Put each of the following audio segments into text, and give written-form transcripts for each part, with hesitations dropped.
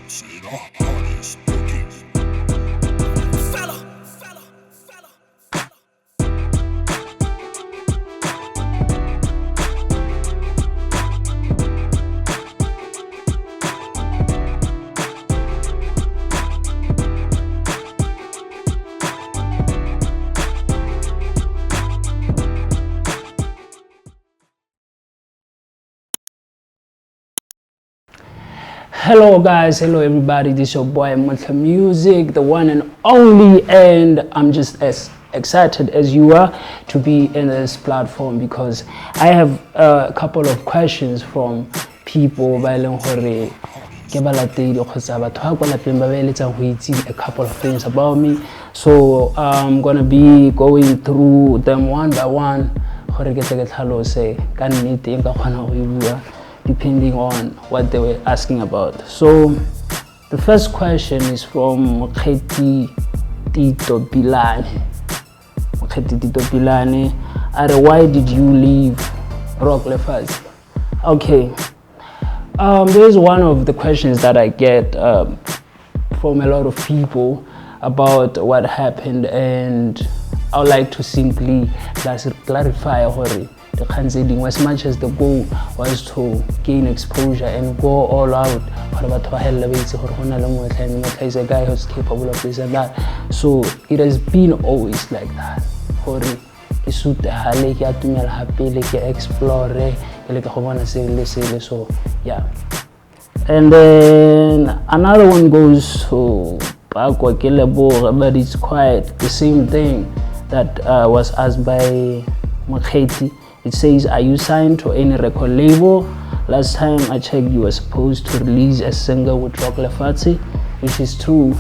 The hottest booking. Fella, fella, fella, fella. Hello guys, hello everybody, this is your boy Monhla Music, the one and only, and I'm just as excited as you are to be in this platform because I have a couple of questions from people ba e leng gore ke balatedi kgotsa batho ba kwa lapeng ba ba eletsang go itse a couple of things about me. So I'm gonna be going through them one by one gore ke tle ke tlhalose ka nnete e nka kgona go e bua depending on what they were asking about. So the first question is from Mokgeti Tito Pilane. Mokgeti Tito Pilane, Are, why did you leave Rock Lefatshe? Okay, this is one of the questions that I get from a lot of people about what happened, and I would like to simply clarify gore dikgang tse dingwe, as much as the goal was to gain exposure and go all out gore batho ba helele ba itse gore go na le Monhla, and Monhla is a guy who's capable of this and that. So it has been always like that, gore ke sute hale, ke atumela ha pele, ke explore, ke leke go bona se le se le. And then another one goes to Pakwa Keleboga, but it's quite the same thing that was asked by Mokgeti. It says, are you signed to any record label? Last time I checked, you were supposed to release a single with Rock Lefatshe, which is true.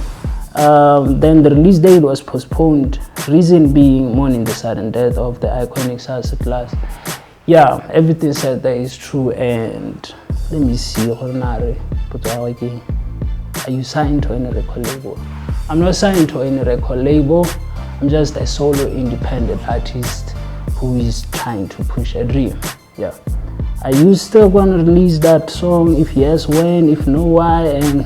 Then the release date was postponed, reason being mourning the sudden death of the iconic Salsa Class. Yeah, everything said there is true. And let me see, are you signed to any record label? I'm not signed to any record label. I'm just a solo independent artist who is trying to push a dream. Yeah. Are you still going to release that song? If yes, when? If no, why? And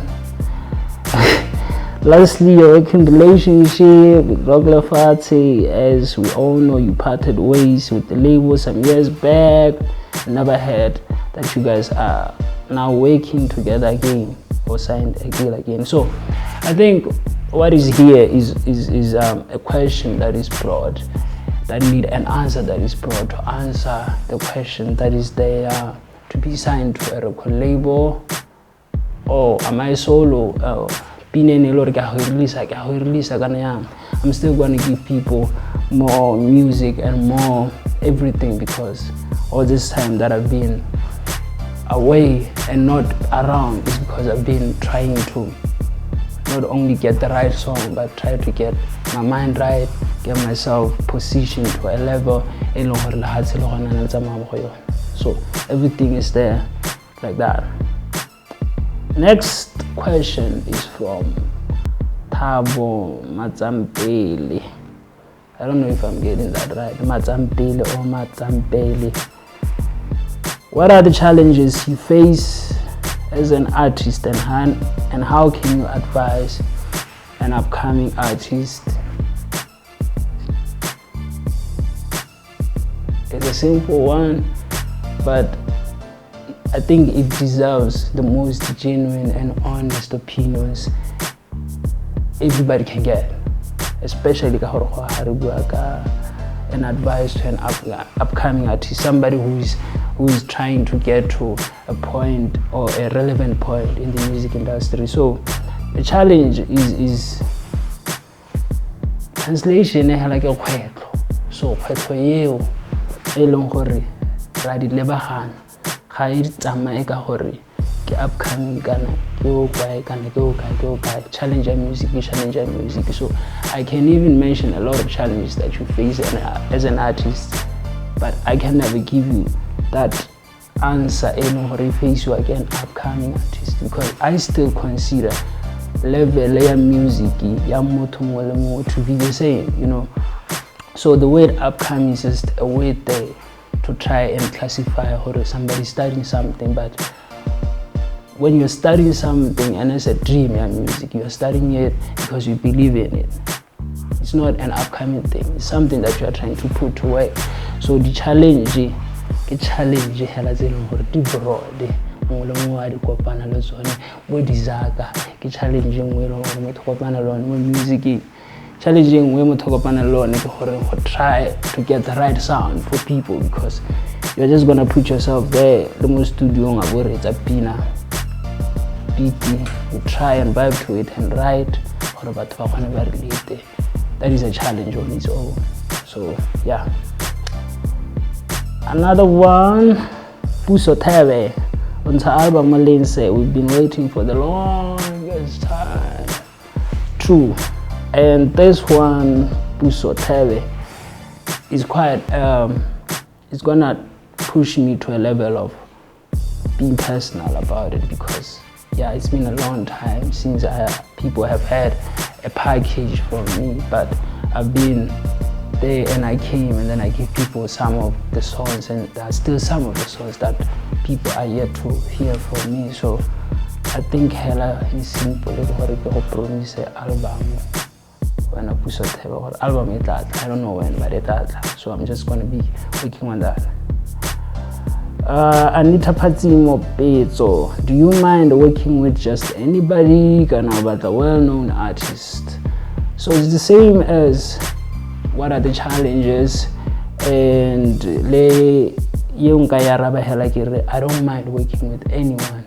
lastly, your working relationship with Rock Lefatshe, as we all know, you parted ways with the label some years back. Never heard that you guys are now working together again or signed a deal again. So I think what is here is a question that is broad, that need an answer that is broad to answer the question that is there to be signed to a record label, or am I solo? I'm still going to give people more music and more everything, because all this time that I've been away and not around is because I've been trying to not only get the right song, but try to get my mind right, get myself positioned to a level. So everything is there like that. Next question is from Thabo Matsampele. I don't know if I'm getting that right. Matsampele or Matsampele. What are the challenges you face as an artist, and how can you advise an upcoming artist? It's a simple one, but I think it deserves the most genuine and honest opinions everybody can get, especially an advice to an upcoming artist, somebody who is trying to get to a point or a relevant point in the music industry. So the challenge is translation, like a kgwetlho. So kgwetlho eo e leng gore ra di lebagana ga e tsamaye ka gore ke upcoming kana ke o kae kana ke o kae ke o kae. Challenge ya music, challenge ya music. So I can even mention a lot of challenges that you face as an artist, but I can never give you that answer e leng gore face you again upcoming artist, because I still consider level ya music ya motho mongwe le mongwe to be the same, you know. So the word upcoming is just a word there to try and classify or somebody starting something, but When you're studying something and it's a dream, yeah, music, you're studying it because you believe in it. It's not an upcoming thing. It's something that you are trying to put to work. So the challenge, ke challenge hela tse e leng gore di broad, mongwe le mongwe a di kopana le tsone bo dizaka. Ke challenge e nngwe e leng gore motho kopana le one mo musiceng. Challenge e nngwe motho kopana le one ke gore go try to get the right sound for people, because you're just gonna put yourself there le mo studiong a bo reetsa pina beat, you try and vibe to it and write gore batho ba kgone ba relate. That is a challenge on its own. So yeah, another one, Puso Thebe on album Linse, we've been waiting for the longest time. True. And this one, Puso Thebe, is quite it's gonna push me to a level of being personal about it, because yeah, it's been a long time since people have had a package from me, but I've been there and I came and then I give people some of the songs, and there are still some of the songs that people are yet to hear from me. So I think hela is simple gore ke go promise album when I push out album e tla tla. I don't know when, but e tla tla. So I'm just gonna be working on that. Anita Patsimo Petso, do you mind working with just anybody? Kana about the well-known artist? So it's the same as what are the challenges, and le ye nka ya araba hela ke re, I don't mind working with anyone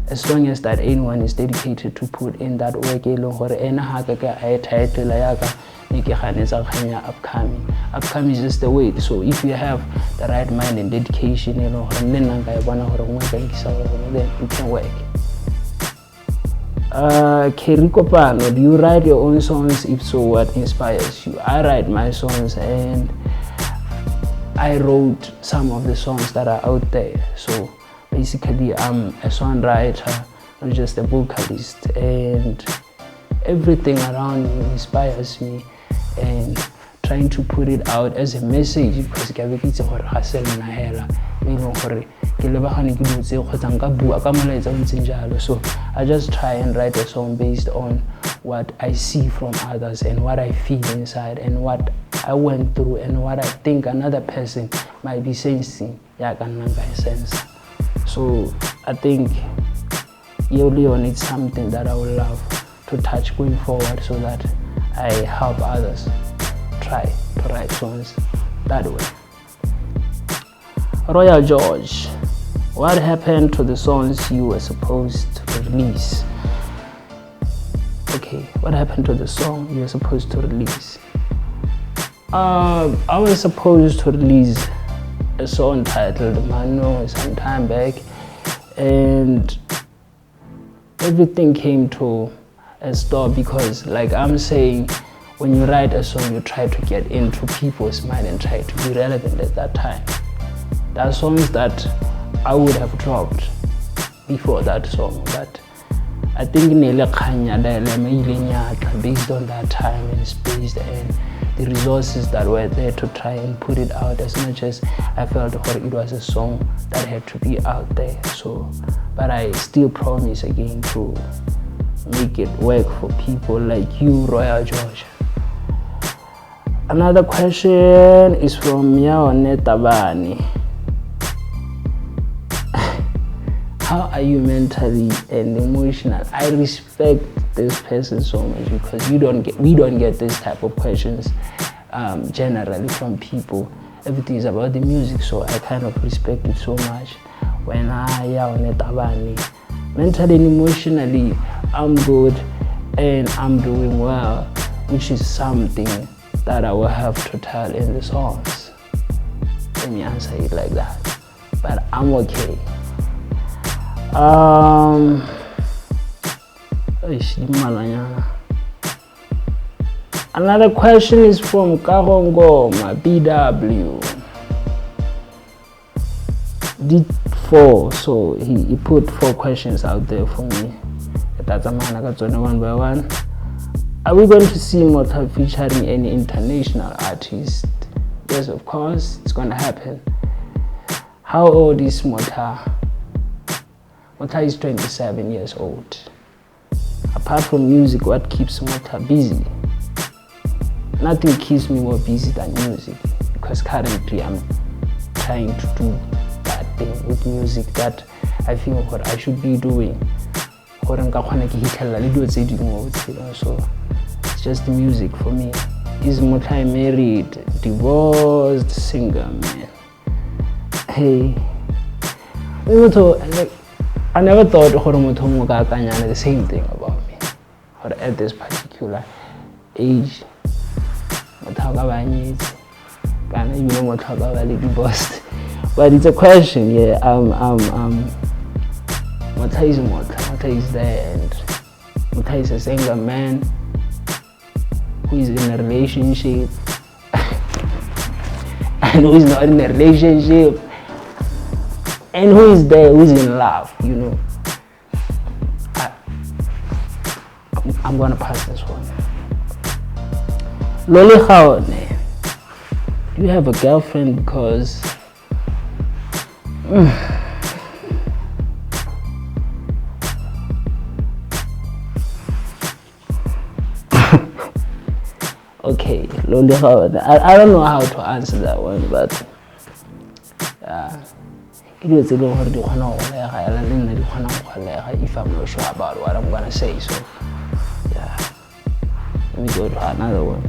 as long as that anyone is dedicated to put in that work e leng gore ena ha ka ka a e title ya ka ne ke ganetsa kgang ya upcoming. Upcoming is just the way. So if you have the right mind and dedication e leng gore le nna nka e bona gore nngwe ka nkisa gore, then you can work. Kerry Kopano, do you write your own songs? If so, what inspires you? I write my songs, and I wrote some of the songs that are out there. So basically, I'm a songwriter, not just a vocalist, and everything around me inspires me, and trying to put it out as a message, because ke a be ke itse gore ga se nna hela e leng gore ke lebagane ke dilo tse kgotsa nka bua ka molaetsa o ntseng jalo. So I just try and write a song based on what I see from others and what I feel inside and what I went through and what I think another person might be sensing yaka nna nka e sense. So I think eo le yone, it's something that I would love to touch going forward, so that I help others try to write songs that way. Royal George, what happened to the songs you were supposed to release? Okay, what happened to the song you were supposed to release? I was supposed to release a song titled Mano some time back, and everything came to a stop because, like I'm saying, when you write a song, you try to get into people's mind and try to be relevant at that time. There are songs that I would have dropped before that song, but I think ne le kgang ya dilemma e ileng ya tla based on that time and space and the resources that were there to try and put it out, as much as I felt gore it was a song that had to be out there. But I still promise again to make it work for people like you, Royal George. Another question is from Yaone Tabani. How are you mentally and emotional? I respect this person so much because we don't get this type of questions generally from people. Everything is about the music, so I kind of respect it so much. When I Yaone Tabani, mentally and emotionally, I'm good and I'm doing well, which is something that I will have to tell in the songs. Let me answer it like that. But I'm okay. Another question is from Karongoma BW. D4, so he put 4 questions out there for me. That's a man, I got one by one. Are we going to see Motha featuring any international artist? Yes, of course, it's going to happen. How old is Motha? Motlha is 27 years old. Apart from music, what keeps Motlha busy? Nothing keeps me more busy than music, because currently I'm trying to do that thing with music that I feel what I should be doing. Gore nka kgona ke hitlhelela le dilo tse dingwe mo botshelong. So it's just music for me. Is Motlha married, divorced, single man? Hey, motho, like, I never thought gore motho mongwe ka akanyana the same thing about me. Gore at this particular age, motho a ka ba nyetse, kana ebile motho a ka ba le divorced. But it's a question, yeah. Motlha is Motlha. Motlha is there, and Motlha is a single man who is in a relationship and who is not in a relationship, and who is there, who is in love, you know. I'm gonna pass this one. Loli Gaone, do you have a girlfriend? Because okay, Loli Gaone, I don't know how to answer that one, but yeah. Ke dilo tse e leng gore di kgona go golega, ela le nna di kgona go golega if I'm not sure about what I'm gonna say. So yeah, let me go to another one.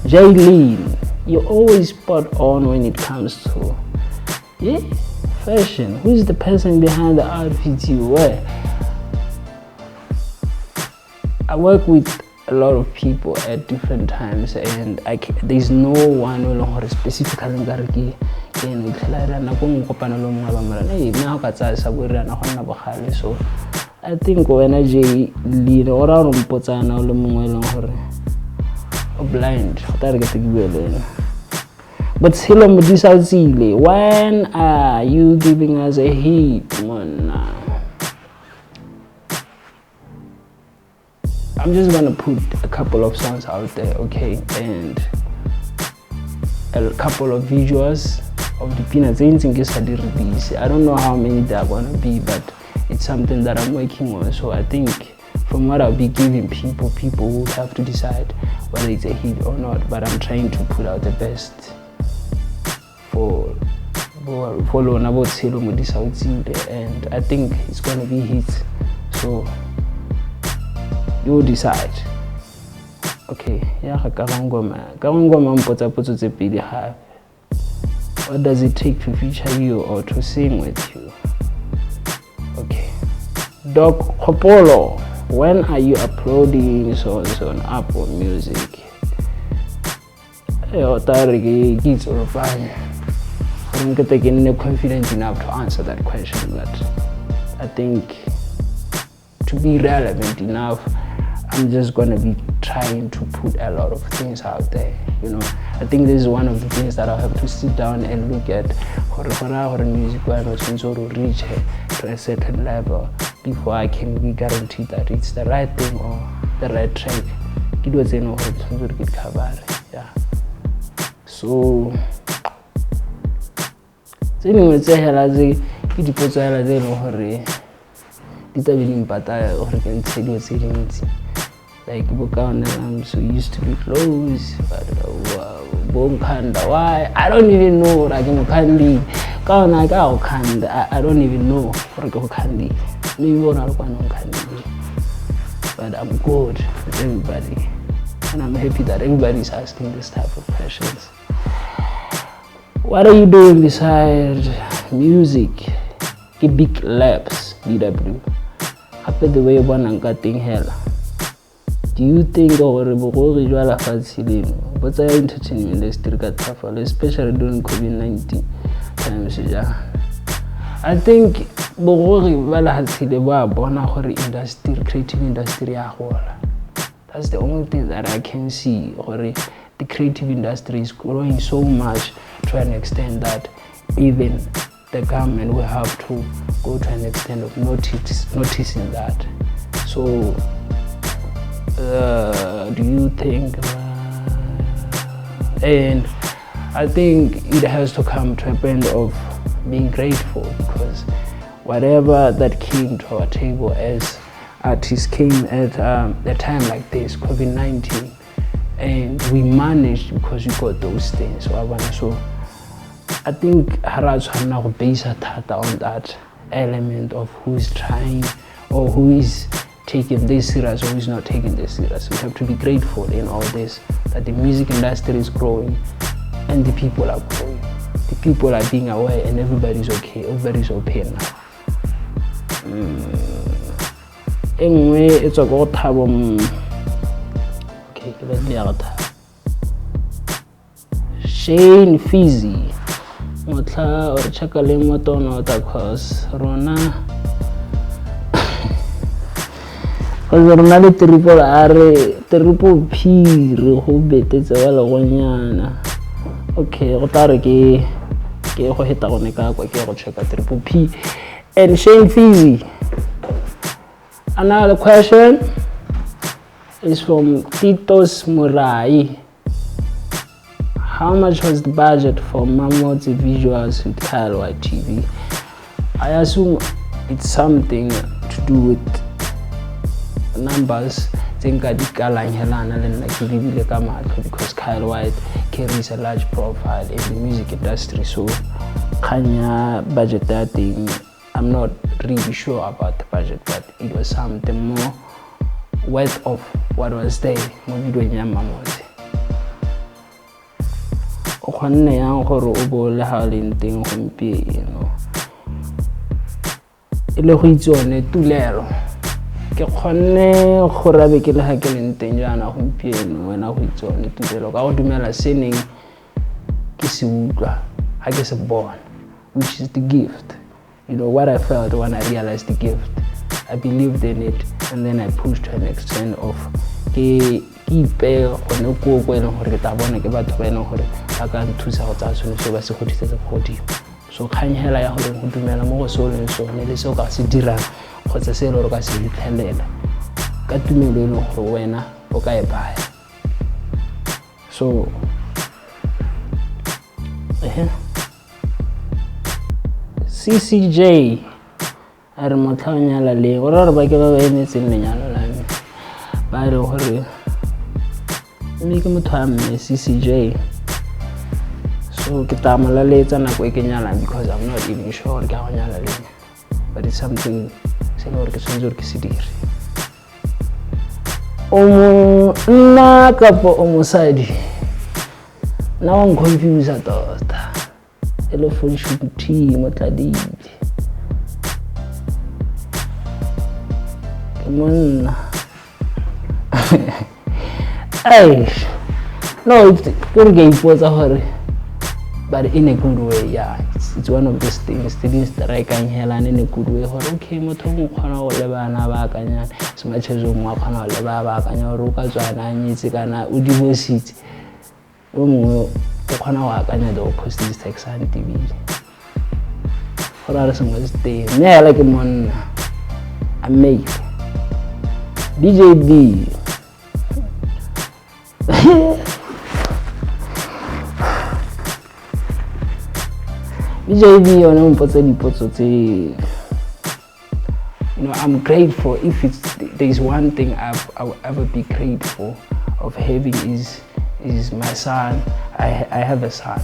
Jaylene, you're always spot on when it comes to fashion. Who's the person behind the outfits you wear? I work with a lot of people at different times, and there's no one who knows specifically nka re ke ene. Itlhela re nako nngwe kopano le mongwe ba morena, hey, nna ga o ka tsaya sa bo re yana go nna bogale. So I think wena Jaylene, o raya gore mpotsana o le mongwe e leng gore o blind, go tla re ke te ke bue le wena. Botshelo Modisa o tsile, when are you giving us a hit, monna? I'm just gonna put a couple of songs out there, okay, and a couple of visuals of the dipina tse ntseng ke sa di release. I don't know how many there are gonna be, but it's something that I'm working on. So I think from what I'll be giving people, people will have to decide whether it's a hit or not. But I'm trying to put out the best for lona Botshelo Modisa o tsile, and I think it's gonna be hits. So you decide. Okay, ya ga Karangoma. Karangoma mpotsa potso tse pedi gape. What does it take to feature you or to sing with you? Okay. Doc Khopolo, when are you uploading songs on Apple Music? Eh, o tla re ke itsolopanye. Gore nke te ke nne confident enough to answer that question, but I think to be relevant enough, I'm just gonna be trying to put a lot of things out there, you know. I think this is one of the things that I have to sit down and look at. Gore go raya gore music wa me o tshwanetse gore o reach to a certain level before I can be guaranteed that it's the right thing or the right track. Ke dilo tse e leng gore ke tshwanetse gore ke di cover-e, yeah. So tse dingwe tse hela tse ke dipotso hela tse e leng gore di tla be di mpata gore ke ntshe dilo tse dintsi. Like Bokaone, I'm so used to be close, but bo Nkhanda, why? I don't even know gore ke Mokhandi. Ka ona ka go khanda, I don't even know gore ke go khandile. Maybe bona le kwana nkhandile. But I'm good with everybody, and I'm happy that everybody is asking this type of questions. What are you doing besides music? Ke Big Labs, BW. Gape the way o bonang ka teng hela. Do you think gore bogogi jwa lefatshe leno bo tsaya entertainment industry ka tlhafalo, especially during COVID-19 times jang? I think bogogi ba lefatshe le ba bona gore industry, creative industry ya gola. That's the only thing that I can see, gore the creative industry is growing so much to an extent that even the government will have to go to an extent of noticing that. So do you think, and I think it has to come to a point of being grateful, because Whatever that came to our table as artists came at a time like this, COVID-19, and we managed because we got those things. So I think ha ra tshwanela go base thata on that element of who is trying or who is taking this serious or who is not taking this serious. We have to be grateful in all this, that the music industry is growing and the people are growing. The people are being aware and everybody's okay, everybody's open now. E nngwe e tswa ko go Thabo, okay, ke batle ya go Thabo. Shane Fizzy, motlha o re check-a leng mo Tonota, cause rona cause rona le triple R, triple P re go betetse wa legonyana. Okay, go tla re ke go heta gone ka kwa ke go check-a triple P and Shane Fizzy. Another question is from Titos Murai. How much was the budget for Mamotse visuals with Kyle White TV? I assume it's something to do with numbers tse nka di kalang helana le nna ke lebile ka matlho, because Kyle White carries a large profile in the music industry. So kgang ya budget ya teng, I'm not really sure about the budget, but it was something more worth of what was there mo videong ya Mamotse. O kgonne yang gore o bo le ga o leng teng gompieno? E le go itse one tulelo, ke kgonne gore a be ke le ga ke leng teng jaana gompieno, wena go itse one tulelo ka go dumela se neng ke se utlwa ga ke se bona, which is the gift. You know what I felt when I realized the gift, I believed in it, and then I pushed to an extent of ke ipeye gone koo ko e leng gore ke tla bona ke batho ba e leng gore ba ka nthusa go tsaya sone seo ba se godisetse ko godimo. So kgang hela ya gore go dumela mo go se o leng sone le se o ka se dirang kgotsa se e le gore o ka se fitlhelela ka tumelo e leng gore wena o ka e baya. So CCJ a re motlha o nyala leng? O raya gore ba ke ba ba emetseng lenyalo la me, ba e leng gore mme ke motho wa mme CCJ. So ke tla mo laletsa nako e ke nyalang, because I'm not even sure gore ke a go nyala leng, but it's something se e leng gore ke tshwanetse gore ke se dire. O monna kapo o mosadi? Nna wa nconfuse tota, e le Fortune T motladile. Ke monna. Eish. No, it's ke gore ke a ipotsa gore, but in a good way, yeah. It's one of those things tse di strikang hela in a good way gore okay, motho o mongwe o kgona go lebana ba akanyana, as much as o mongwe a kgona go leba ba akanya gore o ka tswa a nyetse kana o divorcitse, o mongwe o kgona go akanya the opposite sex a ntebile. Go raya re sengwe se teng, mme hela ke monna, I'm male. BJB. BJB yone o mpotsa dipotso tse, I'm grateful. If it's, there is one thing I will ever be grateful of having is my son. I have a son.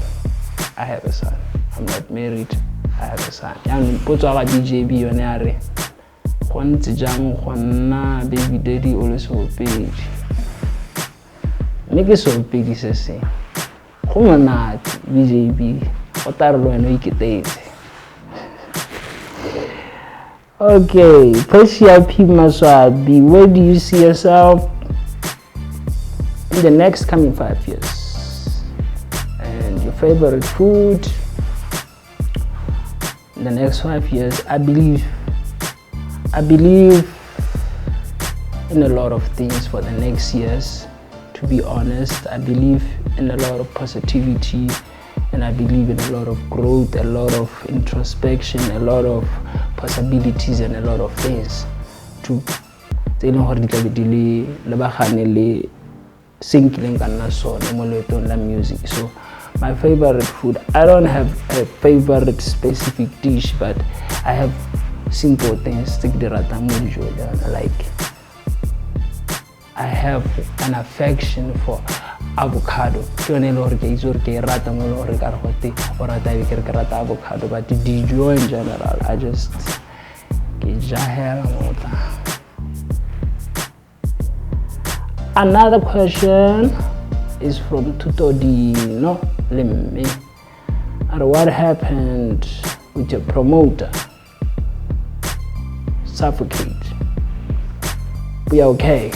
I have a son. I'm not married. I have a son. Jaanong potso ya ga BJB yone ya re, go ntse jang go nna baby daddy o le seopedi? Mme ke seopedi se seng. Go monate BJB, go tla re le wena o iketetse. Okay, Persia P. Maswabi, where do you see yourself in the next coming 5 years? And your favorite food in the next 5 years? I believe in a lot of things for the next years. To be honest, I believe in a lot of positivity, and I believe in a lot of growth, a lot of introspection, a lot of possibilities, and a lot of things to tse e leng gore di tla be di le lebagane le se nkileng ka nna sone mo loetong la music. So my favorite food, I don't have a favorite specific dish, but I have simple things tse ke di ratang mo dijong jaana. Like, I have an affection for avocado. Ke yone e le gore ke itse gore ke e rata mo e leng gore ka re gote o rata ebe ke re ke rata avocado, but dijo in general, I just ke ja hela motla. Another question is from Tutodino Lemme. And what happened with your promoter? Suffocate. We are okay.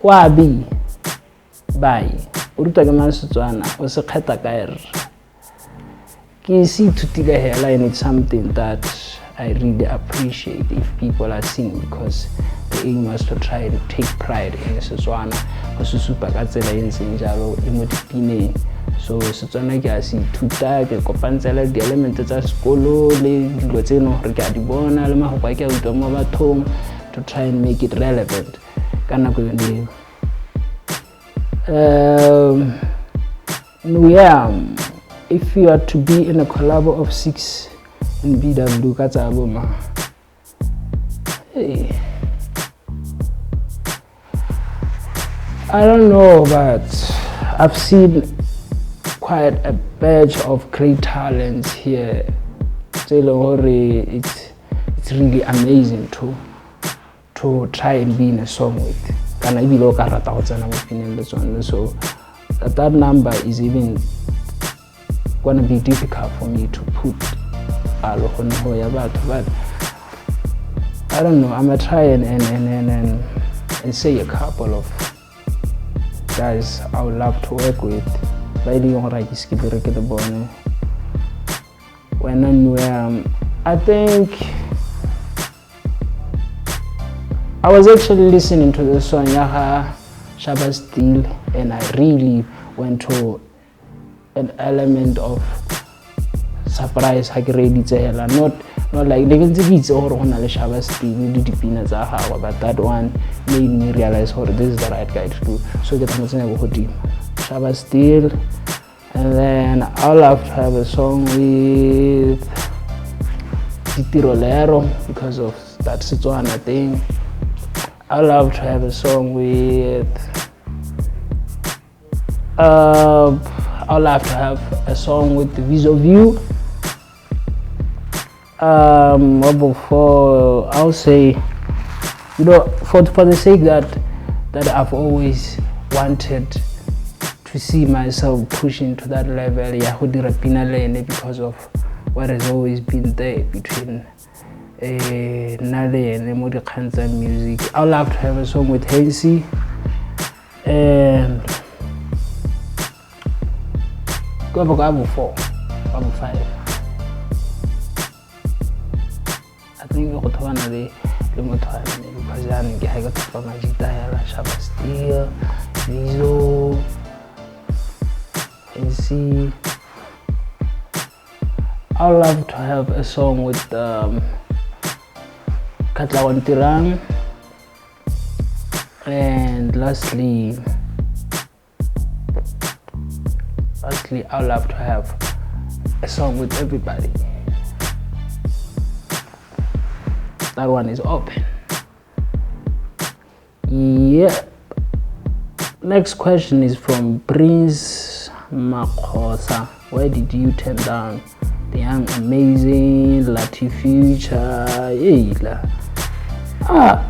Wabi. Bye. O rutwa ke mang Setswana? O se kgetha kae rre? Ke se ithutile hela, and it's something that I really appreciate if people are seeing, because the aim was to try to take pride in Setswana, go se supa ka tsela e ntseng jalo e mo dipineng. So Setswana ke a se ithuta, ke kopantse le di-element tsa sekolo le dilo tse e leng gore ke a di bona le mafoko a ke a utlwa mo bathong, to try and make it relevant ka nako yone eo. Yeah, if you are to be in a collab of 6 and BW, ka tsa bo mang? Hey. I don't know, but I've seen quite a batch of great talents here. Tse e leng gore it's really amazing to try and be in a song with. Kana ebile o ka rata go tsena mo pineng le tsone. So that number is even going to be difficult for me to put palo gonne go ya batho, but I don't know, I'm going to try and say a couple of guys I would love to work with. Ba e leng gore ha ke ise ke bereke le bone. When I think I was actually listening to the song ya Shabba Steel, and I really went to an element of surprise ha ke reeditse hela. Not like ne ke ntse ke itse gore go na le Shabba Steel le dipina tsa gagwe, but that one made me realize gore this is the right guy to do. So ke tla mo tsenya ko godimo, Shabba Steel. And then I'll love to have a song with Ditiro Lero because of that Setswana thing. I love to have a song with I'll love to have a song with the Viso View. Before I'll say, you know, for the sake that I've always wanted to see myself pushing to that level, ya go dira pina le ene, because of what has always been there between nna le ene mo dikgang tsa music. I'll love to have a song with Hansi, and go bo 4, go 5. I think go thobana le motho wa mme, because jaanong ke ga ke tlhopa majita hela, Shabba Steel, Viso, Hansi. I'd love to have a song with Katlego Ntirang. And lastly, I'd love to have a song with everybody. That one is open. Yeah. Next question is from Prince Makosa. Why did you turn down the Young Amazing, Lati Future? Ah,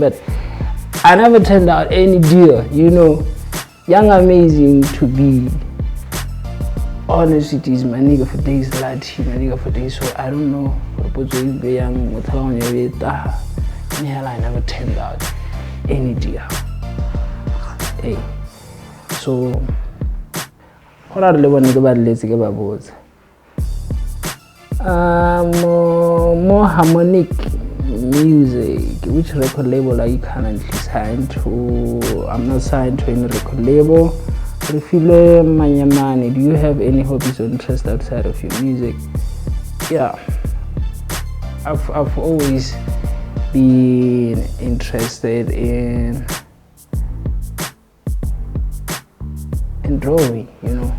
but I never turned out any deal, you know. Young Amazing, to be honest, it is my nigga for days, Lati, my nigga for days. So I don't know. I never turned out any deal. Hey, so more harmonic music. Which record label are you currently signed to? I'm not signed to any record label. Refile Manyamani, do you have any hobbies or interests outside of your music? Yeah, I've always been interested in drawing, you know.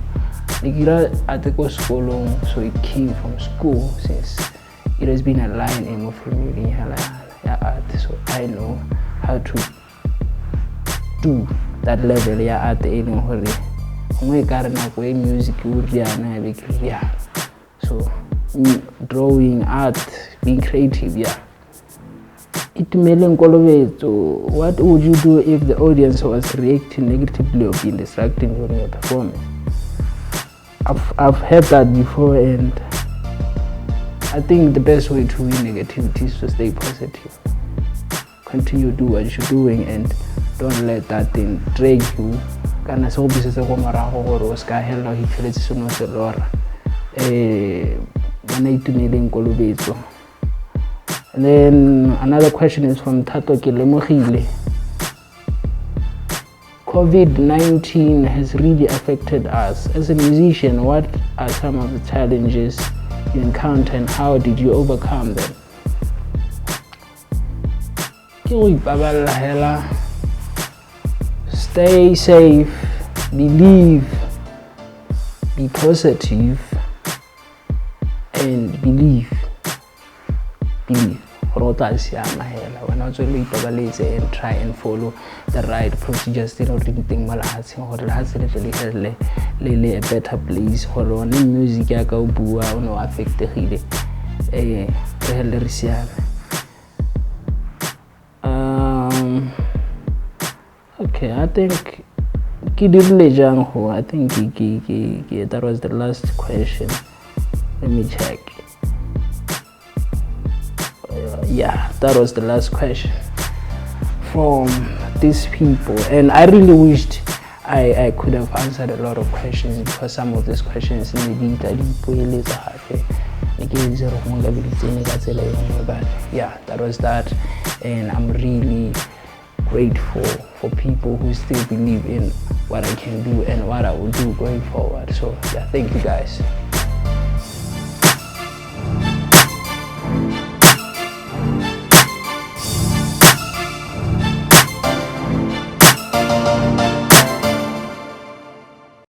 Ne ke dira art ko sekolong, so it came from school, since it has been a line e mo family ya art, so I know how to do that level ya art e leng gore gongwe e ka re nako e music o riana e be ke riana. So drawing, art, being creative, yeah. Itumeleng Kolobetso, what would you do if the audience was reacting negatively or being distracting during your performance? I've heard that before, and I think the best way to win negativity is to stay positive. Continue to do what you're doing and don't let that thing drag you. Kana se go busetse ko morago gore o se ka helela o hitlheletse seno se lora. Bana Itumeleng Kolobetso. And then another question is from Thato Kelemogile. COVID-19 has really affected us. As a musician, what are some of the challenges you encounter and how did you overcome them? Ke go ipaballa hela. Stay safe, believe, be positive, and believe. Believe. Gore o tla siama hela. Wena o tswele o ipabaletse and try and follow the right procedures tse di teng mo lefatsheng gore lefatshe le tle le felele le le a better place, gore one music ya ka o bua o ne o affectegile, re felele re siame. Okay, I think ke dirile jang go, I think ke that was the last question. Let me check. Yeah, that was the last question from these people, and I really wished I could have answered a lot of questions, because some of these questions ne di tla di ipoeletsa gape, ne ke itse gore gongwe ka be di tsene ka tsela e nngwe, but yeah, that was that, and I'm really grateful for people who still believe in what I can do and what I will do going forward. Thank you guys.